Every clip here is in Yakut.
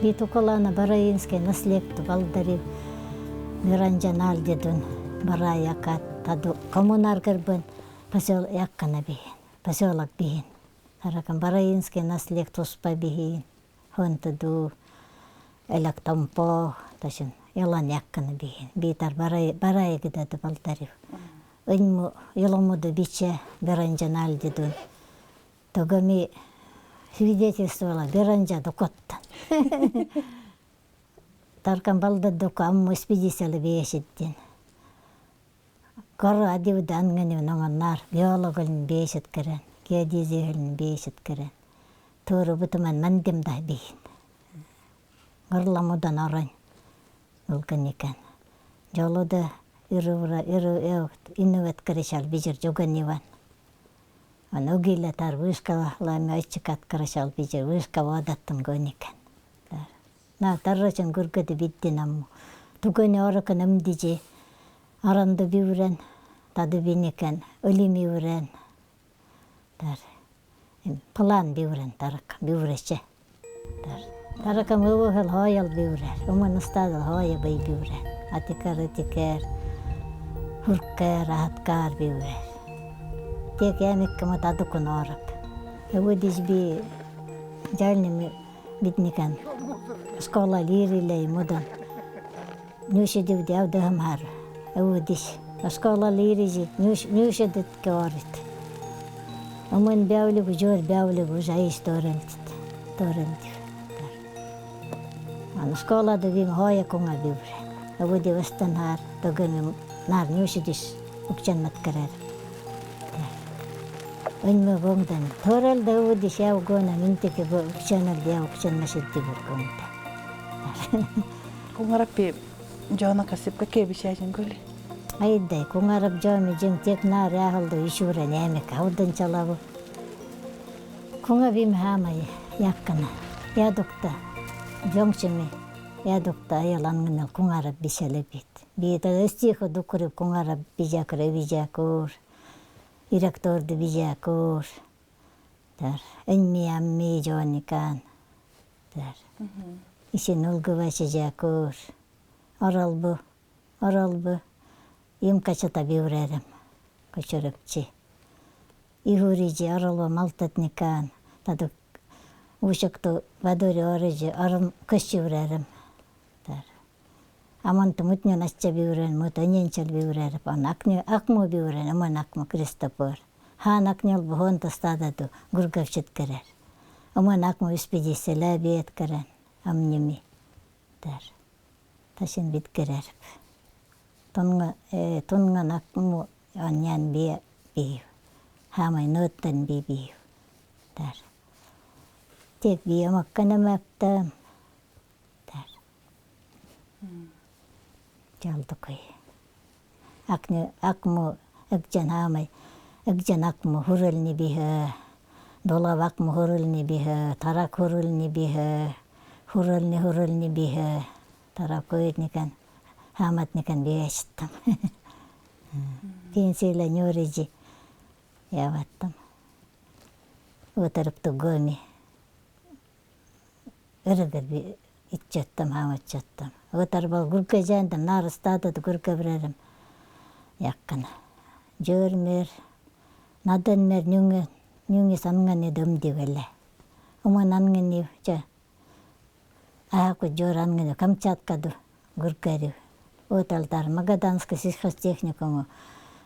Битукалана Бараинский наследство балдари Миранджаналь дедун Бараякат таду коммунар гырбын посел яккана биһин поселок биһин Аракан Бараинский наследство туспа биһин хонтуду электомпо ташын ялан яккана биһин битар барай барайгыда балдари Ыньму йоломуду биче Беранджаналь дедун Тогами свидетельствовала Беранджа дукоттан. Таркан балдаддука амму экспедициялы бэйэситтин. Кор адивда ангани ноҥоннаар биологолин бэйэсит кэрэн, геодезиялин бэйэсит кэрэн. Туору бутуман мандим да биһин. Горламудан орон улган Жолуда ирувра иру эвт иннуэт кырышал бижир жуган иван. Аны угилатар вышка лами аччыкат кырышал бижир вышка водаттын гөникэн. На таррачын гүргөдү биддин амму. Тугөни орокон ымдижи аранды биурен тады биникен өлими урен тар план биурен тарак биурече тар таракам ывыхыл хоял биурер уман ыстадыл хоя бый биурен атикар ытикер хуркер ахаткар биурер тек эмиккама тадукун орап эвудиш би жальними бидникан школа лирилей мудан нүүшедивди авдыхамхар эвудиш школа лирижи нүүшедитке орит Омон бяулигу жор бяулигу жайш торентит торентив. Ан школада бим хоя кунга бивре. Эвуди вастанхар тогеми нар нүүшедиш укчан маткарар. Өнмө гоңдан торал да эвуди шау гона минтеке го укчанал я укчан машитти бургонта. Куңараппи жона касипка кебишажин көли. Айдай куңарап жоми жың тек нар яхалды ишура нэмек хаудан чалабы. Кунга бим хамай яккана. Ядукта жоңчими ядукта аялангына куңарап бишеле бит. Бита стихо дукурып куңарап бижакыр бижакур. Иракторду бижакур. Тар энми амми жоникан. Тар. Ишин улгубачы жакур. Оралбу, оралбу. Им качата биуререм. Кочорепчи. Ихурижи оралбу малтатникан. Таду ушакту бадури орижи орым көшчүререм. Тар. Аманту мутню насча биурен, мут аненчал биуререп. Ан акни акму биурен, аман акму Кристофор. Хан акнел бухон тастададу гургавчит керер. Аман акму испедиселя биет керен. Амними. Тар. Ташин бит керер. Тунга тунга накму аньян би би. Хамай ноттан би би. Тар. Тек би амакканамаптам. Тар. Жалдукай. Акны акму экжан хамай экжан акму хурылни биһэ. Долав акму хурылни биһэ, тарак хурылни биһэ, хурылни хурылни биһэ. Тарак көйүтникан хаматникан биэшиттам. Пенсияла нюрижи яваттам. Утарыпту гоми. Ырыгыр би итчеттам хаматчаттам. Утарбал гурка жандам нарыстады гурка бирерим. Яккана. Жөрмер наданмер нүңе нүңе санганы дымдивеле. Уман ангани ча ааку жор ангани Камчаткаду гуркари. Оталдар Магаданский сельхозтехникуму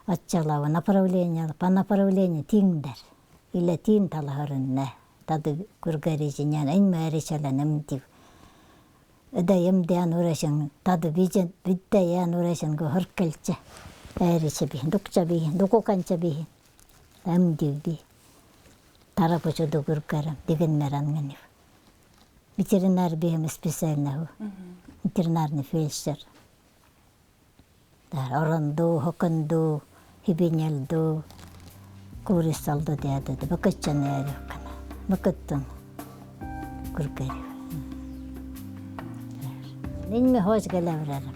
отчалава направление по направлению тиңдер. Иле тин талахарынна. Тады гургари жинян энмәричала нэмдив. Эда емдян урашын тады бижен бидде ян урашын го хоркалча. Ээриче би дукча би дукуканча би эмдив би. Тарапочуду гургарам дигенмер анганив. Ветеринар бихем специально. Ветеринарный фельдшер. Тар оронду, хоконду, хибинелду, курисалду диадады. Бакытчан ярюкана. Бакыттын гургарив. Инме хош галаврарам.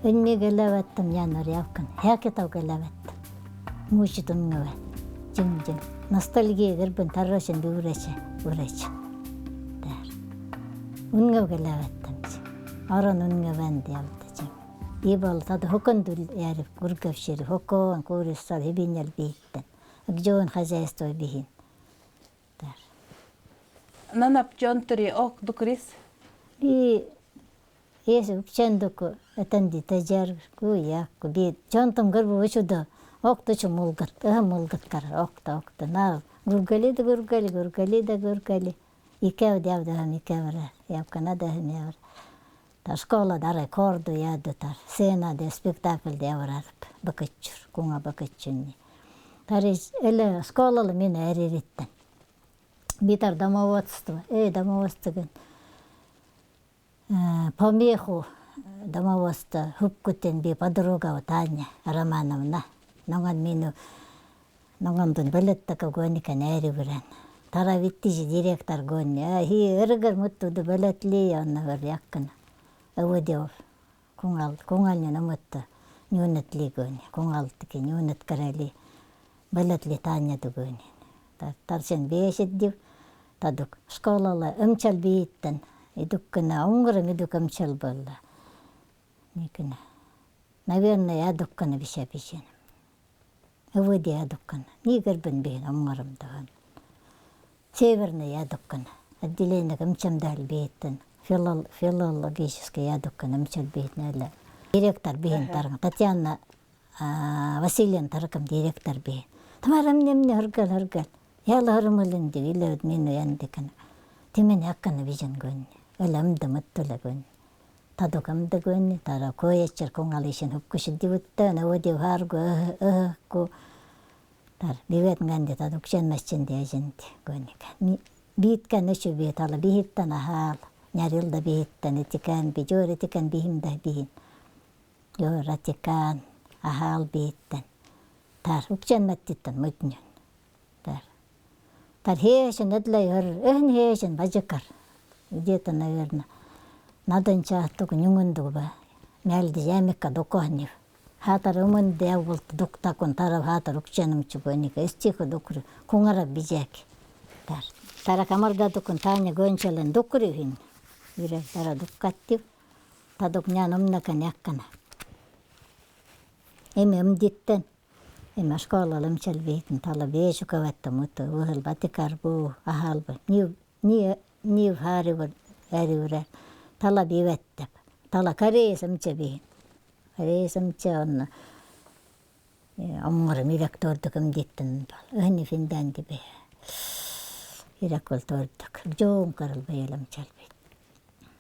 Инме галаваттам янар явкан. Хякетав галаваттам. Мучитун ngава. Жың жың. Ностальгия гырбын таррашын би урача. Урача. Тар. Үнгэв гэлээвэттэмч. Орон үнгэвэн диавтачи. Ибал тад хокон дул ярив гургавшир хокон куриссал хибиньял бииттэн. Гжоон хозяйство бихин. Тар. Нанап дьонтори ок дукрис. Би ес укчендуку этенди тежер ку якку би чонтом гырбу учуда октучу мулгат ыха мулгат кар окта окта на гургали да гургали гургали да гургали икев дявдахам икевра явкана дахам явра та школа дара корду яду тар сцена де спектакль деврарп бакыччур кунга бакыччунни тарис эле школалы мен эририттен битар домоводство домоводство помеху домоводство хупкутен би подруга Таня Романовна нонган мину нонгандун бөлөттөкө гөникен ээри тара виттижи директор гөнни хи ыргыр муттуду бөлөтли онна бер яккына өвөдев кунгал кунгалнен ымытты нюнетли гөнни кунгалтыки нюнет карали бөлөтли Таня дугөнни тарсен бешиддив тадук школала ымчал бииттен идуккына оңгырым идук ымчал болла никына наверное ядуккана биша бишен өвөди ядуккана нигербин бин оңгырым даган северный ядуккана отделение ымчамдал бииттен филологический ядуккана ымчал биитнеле директор бихин тарга Татьяна Васильевна таркам директор бихин тамарам немне хыргал хыргал яла хырмылынди илевд мину яндикана тимен яккана бижен гөнни өлемді мыттыла гөнни тадук амды гөнни тара коячыр коңалишин хупкушиддивутта наводив харгу ыхку тар бивет нганди тадук шен масчинди ажинди гөнника бииткан өчү биит ала биһиттан ахаал нярилда биһиттан этикан би жор этикан бихимда бихин жор атикан ахаал бииттан тар укчан маттиттан мутнюн тар тар хешин эдлей хөр эхн хешин бажыкар где-то наверное надан чааттук нюңундуг ба мялди ямикка дукохнив хатар умын дявулт дуктакун тарав хатар укчанымчу гөника истиху дукру кунгара бижак тар тара камарга дукун таня гөнчелен дукру хин үре тара дуккаттив тадук нян умнакан яккана эми ымдиттен эми школалымчал бейтин тала бешукаватта муту ухыл батикар бу ахалбы ни ни ни харивар аривра тала биветтеп тала каресымча бихин каресымча онна оммор мирек тордук ымдиттен бал ыхни финданди бе ирек бол тордук жоон карал бейлам чалбит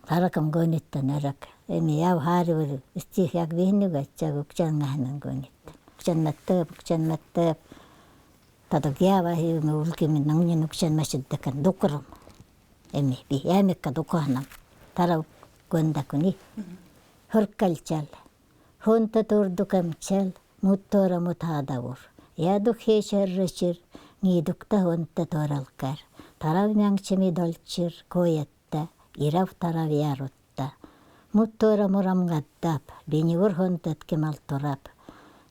таракам гөниттен эрек эми яв харивар истих яг бихиннүг аччаг укчангахнан гөниттен укчанматтып укчанматтып тадук ява хиуми улкими наңнин укчанмашиддакан дукрум эми би ямикка дукахнам тара гондакуни хыркалчал хонта турдукамчал муттора мутаадавур ядук хешерречир ниидукта хонта торалкар тарав мянгчими долчир коятта ирав тарав ярутта муттора мурамгаддап бенивур хонтат кемал турап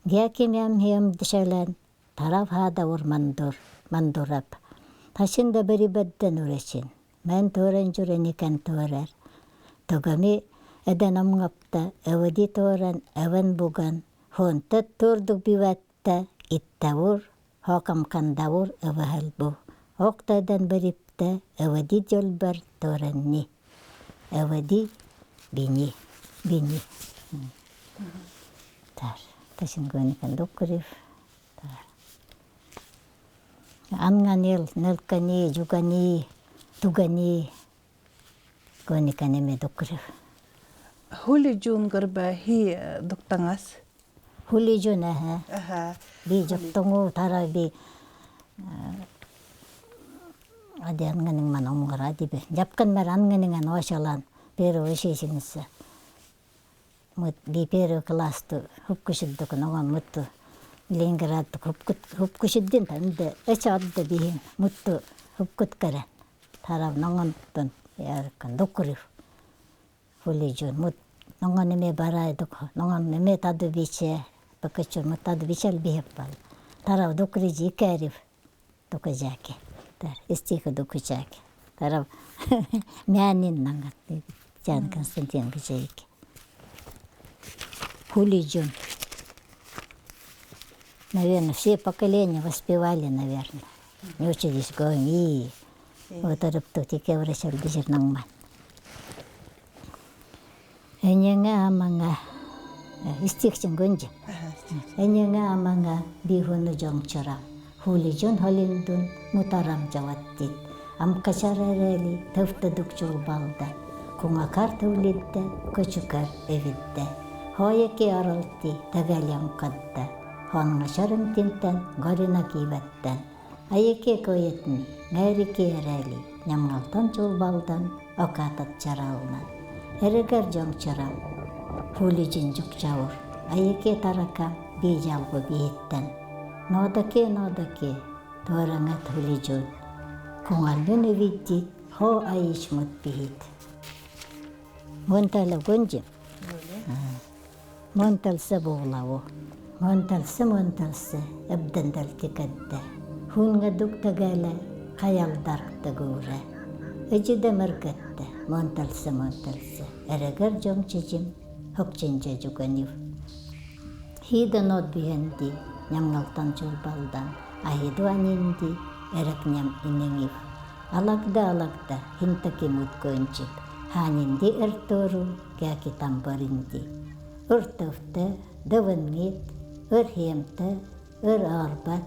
гякимям хиам дишалан тарав хаадавур мандур мандурап ташинда берибедден уречин мэн торен журеникан торар тогами эден омгапта эведи торан эвен буган хонтат турдук биватта иттавур хокамкандавур эвэхэлбу октадан берипте эведи жолбар торанни эведи бини бини тар ташин гөникан дуккурив тар анганел нелкани жугани тугани гөникан эме дуккурив Хули жун гырба хи дуктаңас. Хули жун аха. Аха. Би жоктоңу тара би ади анганыңман оңгар ади би. Жапкан мар анганыңан ошалан первый шешиңисе. Мут би первый классту хупкушиддук ноңон мутту Ленинградту хупкут хупкушиддин танды эч адды бихин мутту хупкут каран. Тарав ноңон тон яркан дукурив. Хули жун мут ноңон эме барайдук ноңон эме таду биче бакычур мут таду бичел бихеп бал. Тарав дукрижи икәрив дукажаки. Тар истиху дукучаки. Тарав Мянин нангат Татьяна Константиновна Жейки. Хулиджун. Наверное, все поколения воспевали, наверное. Не учились гоми. Вот рыпту тике врачар дижирнаңман. Энеңе амаңа истихчин гөнжи. Энеңе амаңа бихуну жоңчорам. Хулижун холиндун мутарам жаваттит. Амкачарарели төвтөдүк жолбалда. Куңакар төвлидде, көчүкар эвидде. Хоеки аралти тагалям кадда. Хонңашарым тинтен горина кибеттен. Айеке коетни, ngайрике эрели, нямгалтан чулбалдан, окатат чаралынан. Эрегер жоңчарам, хулижин жукчаур, айеке таракам, бижалбы биеттен. Нодаке, нодаке, туараңат хулижун. Куңаллын эвиддит, хо айышмут бихит. Монтала гонжи. Монталса буглаву. Монталсы монталсы, эбдендал тикадда. Хунга дуктагала, хаялдаркта гуура. Эжиде мэргэтте, монталсы монталсы, эрегер жоҥчижим, хокчинча жуганив. Хида нот бихенди, нямгалтан чулбалдан, ахиду анинди, эрекням инеңив. Алагда алагда, хинтаки муткоинчип, ханинди эртору, кяки тамбаринди. Ыртыфты, дывынгит, ырхемты, ыр арбат,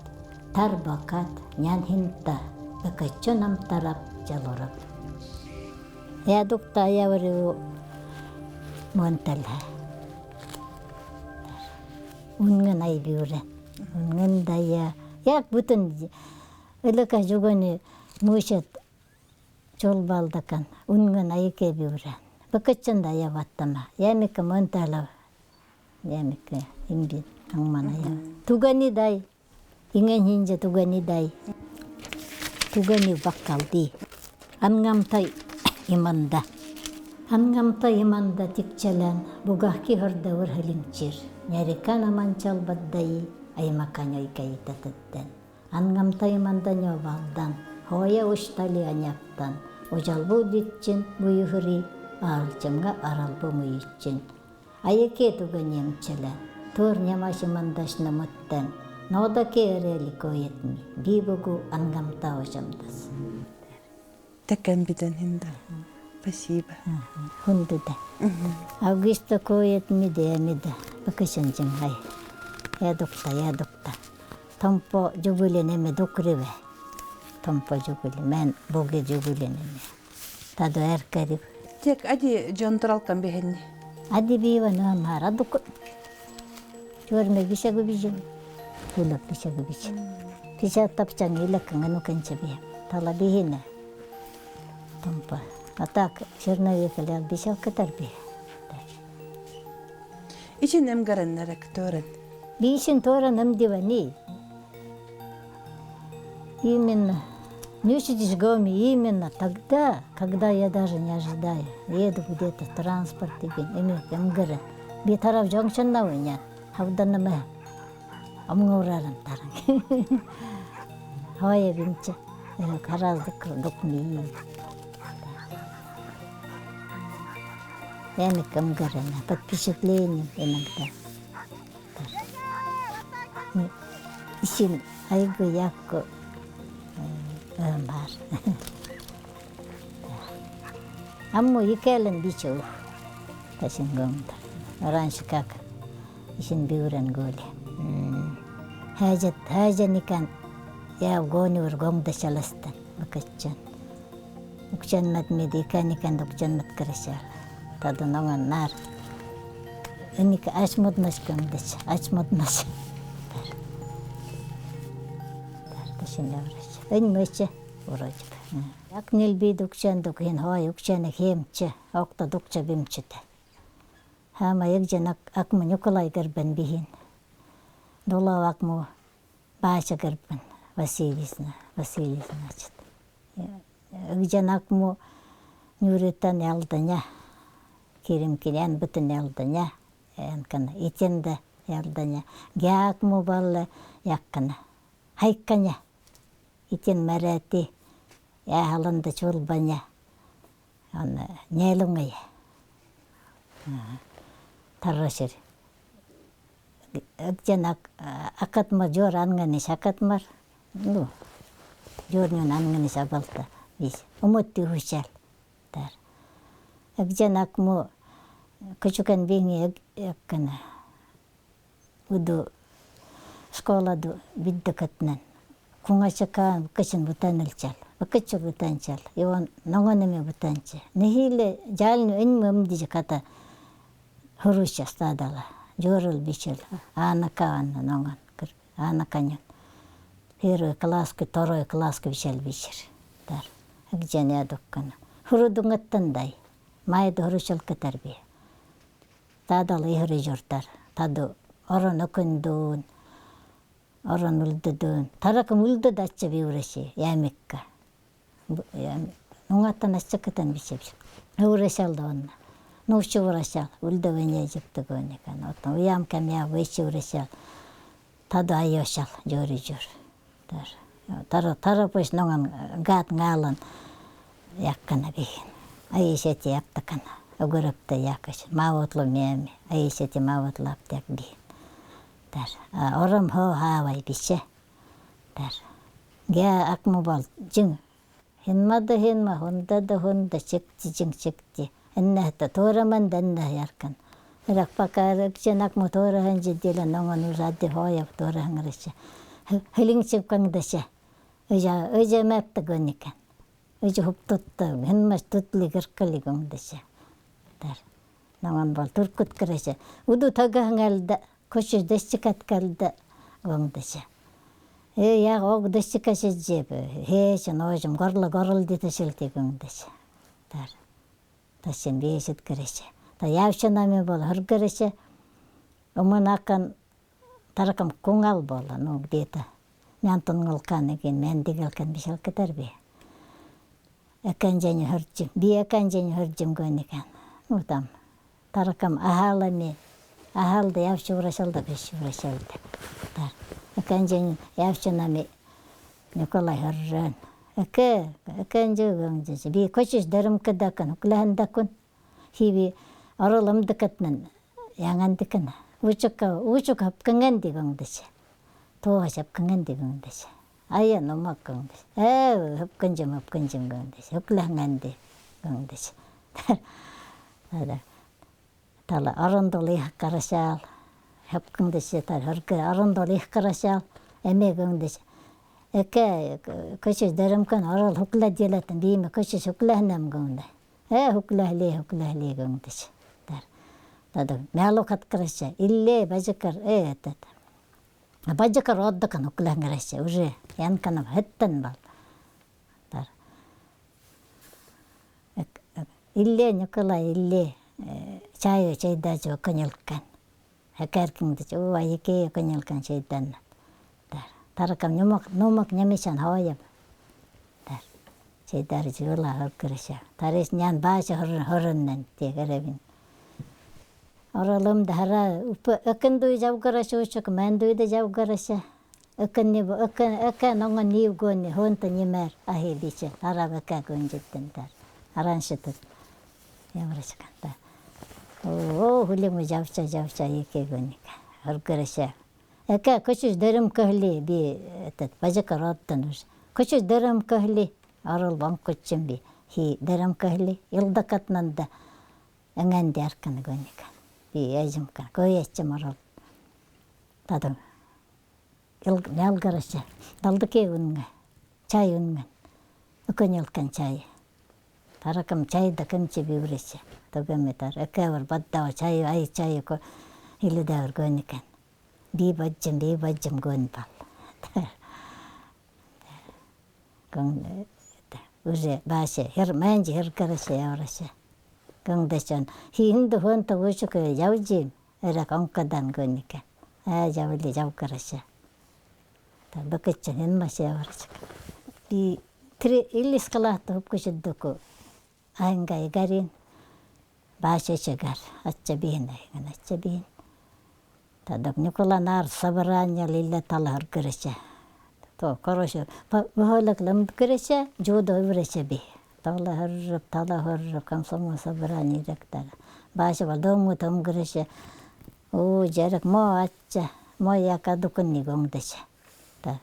тарбакат, нянхинта, ыкаччонам тарап жалорап. Ядукта аяврю монталha. Унген айбиуре. Унген дая. Яг бүтүн ылыка жугани мушат чолбалдакан унген айке биуре. Бакаччан да яваттама. Ямика монтала. Ямика имби аңмана я. Тугани дай. Инген хинже тугани дай. Тугани баккалди. Ангамтай иманда. Ангамтай иманда тикчелен бугахки хырдавыр хилинчир. Нярикан аманчал баддаи аймакан ойкаитататтен. Ангамтай иманда нёвалдан, хоя уштали аняптан. Ожалбу дитчин буюхури, аалчымга аралбу муйитчин. Айеке туганемчелен, тур нямашимандашна муттен. Нодаке эрели коетми, бибугу ангамта ожамдас. Тэкэн биден хинда. Спасибо. Хундуда. Августа коетми деэмида. Бакышанжингай. Ядукта, ядукта. Томпо жугуленеме дукриве. Томпо жугуле, мен боге жугуленеме. Тадо эркарип. Тек ади жонторалкан бихенни. Ади бива нуамар адук. Чорме бишагу бижим. Тулап бишагу бижим. Пиша тапчан илакан ануканча би. Тала бихина. Томпо. А так черновикалер бишал катар би. Ичин эмгареннерек төрен. Бишин тора намдивани. Именно Нючитишь гоми именно тогда, когда я даже не ожидаю. Еду где-то в транспорте, эмгэрэ. Би тарав жонгшанна уня. Хавданна омҥуураран таран. Хоя бинча. Караздык дукми. Эмик эмгэрэнэ. Под впечатлением иногда. Исин айгы якку бар. Амму икелен бичу. Ташин гомда. Раньше как исин биурен голи. Хажат хажаникан я гонюр гомда шаластан бакаччан. Укчанмат меди иканикан укчанмат карашал. Таду нонган нар. Эник ашмуднаш гомдаш, ашмуднаш. Ташин явраш. Эн мөче вроде бы. Акнел би дукчан дукин хой укчан хемче окта дукча бимчете. Хама егжен акму Николай гербен бихин. Дула акму Баша гербен Василий, Василий, значит. Эгжен акму Нюретан ялданя. Киримкинен бүтүн ялданя. Энкана итенде ялданя. Гяакму баллы яккана. Хайканя. Итен мәрәти. Яхалында чулбаня. Онно нээлуҥай таррашир. Ыкжан акатма жор ангани шакатмар. Ну, жорнюн ангани шабалта бис. Умутты хушал. Тар. Ыкжан акму кучукан бинги эккана. Уду школаду биддакатнан. Куңачакаан букачын бутанылчал. Букачы бутанчал. Иван ноңонеме бутанча. Нехиле жалны энме умдижи ката хуруща стадала. Жорул бичел. Анакаан ноңон. Анаканyan. Первый класска, второй класска бичел бичер. Тар. Гжене дуккана. Хурудуңаттандай. Майда хурущалка тарбия. Тадал ихри журтар. Таду орон өкөндүүн, орон үлдөдүүн. Таракым үлдөд ачча биураши ямикка. Нуңаттан аччакытан бичеп. Урашал да онна. Нуучу урашал. Үлдөвене жыптыгөнекан. Отон уям камя вэчи урашал. Таду айошал жори жор. Тар. Тара тара пуш ноңан гат ŋаалан яккана биhin. Айшети яптакана. Огөрөптө якаш. Мавотлу меми. Айшети мавотлап тяк биhin. Тар. Ором хо хаавай биче. Тар. Гя акмубал жиң. Хинмада хинма хунда да хунда чикти жиң чикти. Эннэхтэ туораман дэннэ яркан. Ракпакар кчен акму туорахан жиддиле ноңон ужадди хояп туорахангрыша. Хилиңчипкаңдаша. Ыжа ыжа мэпта гөникэн. Ыжа хуптутта хинмаш тутли гыркали гоңдаша. Тар. Ноңон бол туркут кыраша. Уду тагахангалда кошуш дэсчикаткалда гоңдаша. Э яг ог дэсчикашижжэп хээш ножм горла горл диташилти гоңдаша. Тар. Ташин бешит кыраша. Та явшанами бол хыргырыша. Умынакан таракам куңал бола, ну где-то. Мянтунгалкан эген, мәндигалкан бишалкатар би. Экенжени хырчым, би экенжени хырчым гөнекан. Ну там таракам ахалами, ахалды явшы урашалды, беш урашалды. Тар. Экенжени явшанами Николай хыррын. Эке, экенжи гөңжи. Би кочиш дәрімкідакын, уклахандакын. Хиби арылымдыкытнын яңандыкын. Учука, учук хапкыңан дигөңдүш. Туға хапкыңан дигөңдүш. Ая номак гөңдүш. Э, хапкынжым, хапкынжым гөңдүш. Уклаханды гөңдүш. Тала арындол их карашал. Хапкыңдыш тар хыргы арындол их карашал. Эме гөңдүш. Эке көчөс дәрімкін арал хукла делатын биме көчөс хуклахнам гөңдү. Э, хуклахли, хуклахли гөңдүш. Тар. Тада мялу каткырыша. Илле бажыкар э этот. Бажыкар оддакан хуклахнгырыша. Уже янканам хэттен бал. Тар. Илле Николай илле чай чайдажы оконелкан. Хакаркиңдич оо айке оконелкан чайдан. Тар. Таракам нумак нумак немешан хаваяб. Тар. Чайдар жыла хыркырыша. Тарес нян башы хырыннан тегеребин. Оролум дара өкөндүй жавгараш учук мәндүйдө жавгараша. Өкөнни өкөн өкөн оңон нив гөнни хонта нимер ахиличе тараб өкө гөнжеттен тар. Араншытыт. Яврашканта. О, хулиму жавча жавча еке гөнника. Хыркырыша. Эке көчүш дөрүм көһли би этот бажыка роттан уж. Көчүш дөрүм көһли арыл банкоччум би. Хи дөрүм көһли илдакатнанда эңенди арканы гөнника. Би эжимка көйеччим арыл. Тадым. Ялгарыша. Далдыке үнгө. Чай үнгөн. Өкөнелкен чай. Таракам чай да кемчи бибреше. Тогеме тар. Экевер баддава чай ай чай ко илидавер гөнникен. Би баджым би баджым гөн бал. Гөн уже баше хер манжи хер караше явраше. Гөңдөшөн хинду хонто ушук явжим. Эрак онкадан гөнникен. А жавли жавкараше. Та бакыччан хинмаше явраше. Би три иллис калаата хупкушиддуку аинга игарин баашечегар ачча биин айган ачча биин. Тадак Никола нар собрание лиле талар кырыша. То короче, бахолак лам кырыша, жудо вырыша би. Тала хөррөп, тала хөррөп, комсомол собрание директора. Баша дому там грыша. О, жарык мо атча, мо яка дукунни гоңдача. Та,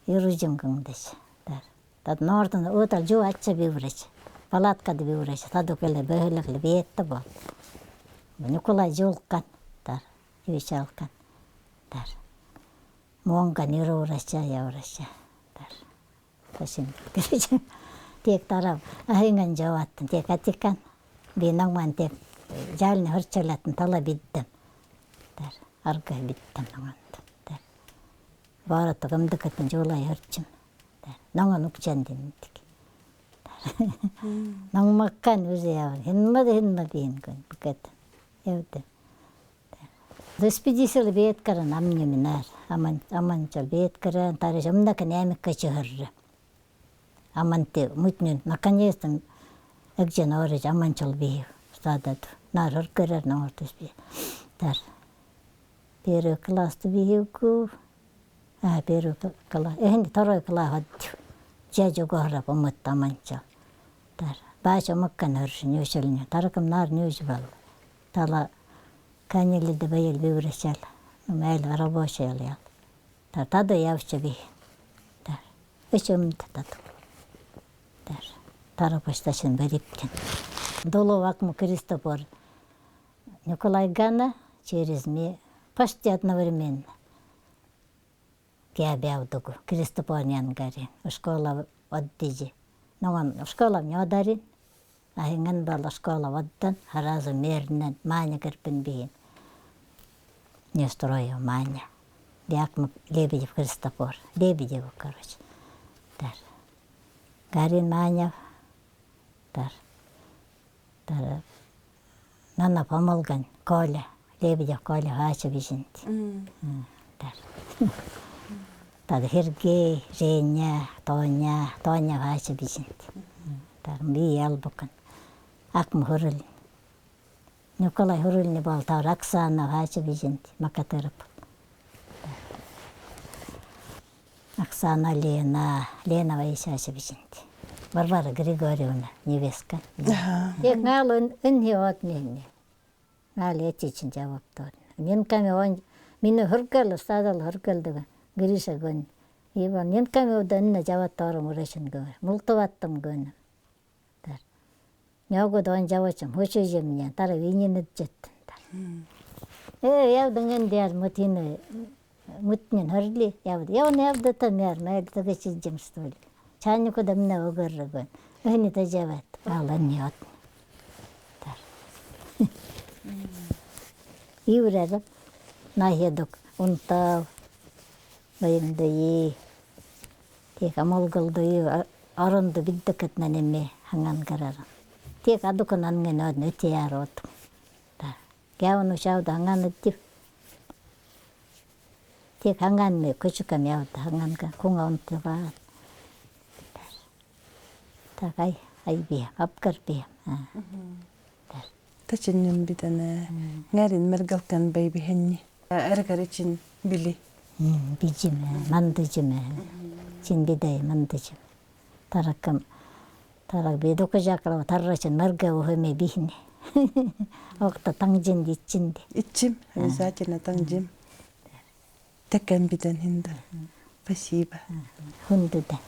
юружым гоңдача. Та, тат нордун отал жу атча биврача. Палаткада биврача. Тадукеле бөһөлөкле бетте бол. Николай жолкан. Тар, юшалкан. Тар. Монган юрурача, яврача. Тар. Тек тарап аһыҥан жаваттын тек атикан бинаңман тек жальны хырчалатын тала биттем тар арга биттем наҥанты тар барата кымдыкатын жолай хырчым тар наҥан укчан динтик тар наҥмаккан үзе явын хинмады хинма биин көн букет явды Экспедиция бэйэт амньыминар аманчал бэйэт каран тарыш амнака нэмикка чыһырры аманте мутнюн наконец-то экжен орыж аманчал биһи стадат нар хыркырар наортус би тар первый класс биһику а первый класс эхин второй класс хаттю жажу горап умут аманчал тар бааш омаккан хыршы нюшелне таракам нар нюш бал тала Канилиде байыл бивресел, мэйл рабочий ял. Та тада явча би. Та өчөм татат. Тар тарапашташын бериптен. Доловак му Кристофор Николай Гана через ми почти одновременно. Кябявдугу Кристофор Нянгари. Школа отдижи. Ноган школа не одарин. Ахинган бала школа ваддан харазу мернен маня кырпын биин. Не строю маня. Бякмы Лебедев Христофор. Лебедев, короче. Тар. Гарин Маняв. Тар. Тар. Нана помолган Коля. Лебедев Коля Хача бижинт. Тар. Тар Сергей, Женя, Тоня, Тоня Хача бижинт. Тар ми ялбукан. Акм хурул. Николай хурулни бол тар Оксана Хача бижинт. Макатырып. Оксана Лена, Лена Ваисяся бижинт. Варвара Григорьевна, невестка. Тек ngал ын от нинни. Ngал этичин жавап тор. Нинками он мине хыркал стадал хыркал дыга. Гриша гон. Иван нинками оданна жавап торым урашын гөр. Мултываттым гөн. Тар. Нёгод он жавачым хочожем тар винин жеттин тар. Э явдыңын дияр мутины мутнин хырли явды. Явны явды та мер мэр тагычижем что ли. Чайнику да мына өгөррөгөн. Өһүнү тажабат. Алан не от. Тар. Иуреріп нахедук унтав байымдыйы тек амолголдуйу оронду биддекетнен эме хаңан карарам. Тек адукун анген одн өтияр отум. Тар. Гявну шавда хаңан өттү. Тек хаңан ме көчүкам явда хаңанга куңа унтыва. Так ай ай би апкар би. Тачыннын бидане ngärин мергалкан бэйбихенни. Эргар ичин били. Bijime, мандыжиме, чин бидай мандыжим. Таракам тарак бедока жакала таррачын марга ухеме бихне. Окта таңжин ичинди. Ичим, обязательно таңжим. Тэкэн бидэн хинда. Спасибо. Хундуда.